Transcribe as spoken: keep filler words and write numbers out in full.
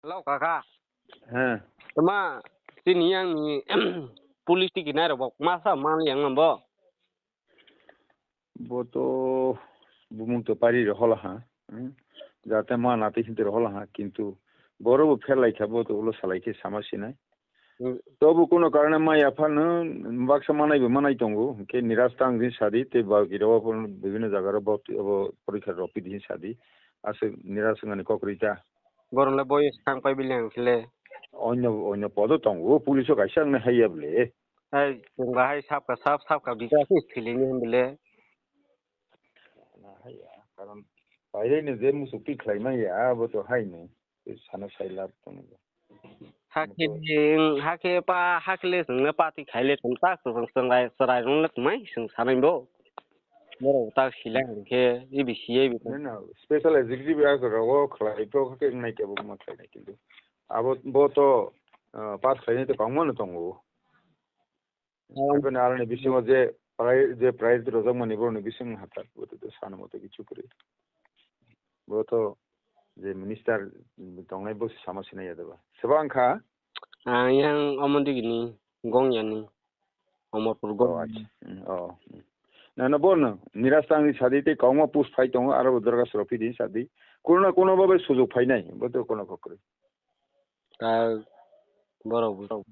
Hello, kaka. He. Tama, tini yang ni police tiki nai rok bok masa man yang bo. Bo to bumung to pari ro hola ha. Hmm. Jate ma nati hinti ro hola ha, kintu boro bo pher lai kha, bo to ulo salai khe sama sinai. Hmm. Tobo kuno karone ma yaphano baksa manai bo manai tongo, hwnkhe niras tang din sadi, tei ba giro bo bibhinno jaga ro bo, bo porikha rok pidi hin sadi. Aswk niras wngani kok rita. Borok le boyes kang pai bile ang khe le. Onyo, onyo podo tongo, police o kaisa wngna haiya bole. Hai, chwng bahai sapka sap, sapka bisa khe thwilini hwn bole. Na haiya, karon paireno je musuk twi khlai manya, abo to haino, tei sana sai lab tongo. Hakhe, hakhe pa, hakhe le chwngno party khai le chwng ta, chwng chwng rai, chwrai rwng le tmai chwng sanai bo. Borok ta sila hwn khe, A B C, A B C. No, no, special executive ya rogo khlai to khe nai kebo ma khlai nai kintu. Abo bo to, ah, pass khlainai to kwbangma no tongo. Ang- Haikhe aroni bisingo je pri-, je prize rwjakmani borokni bising hathar, bo to sana mothe kichu kwrwi. Bo to je minister tongnai bo sama sinai ya deba. Seba wngkha? Ang yang omo digini, gong yani, Omorpur gong. Oh, acha. Hmm, oh, hmm. Na, na, bo no, niras tangni sadi tei kwbangma post phai tongo, aro bo dorga soro phidi sadi. Kono na kono babai sujok phainai, bo to kono kokrwi. Ta borok bo.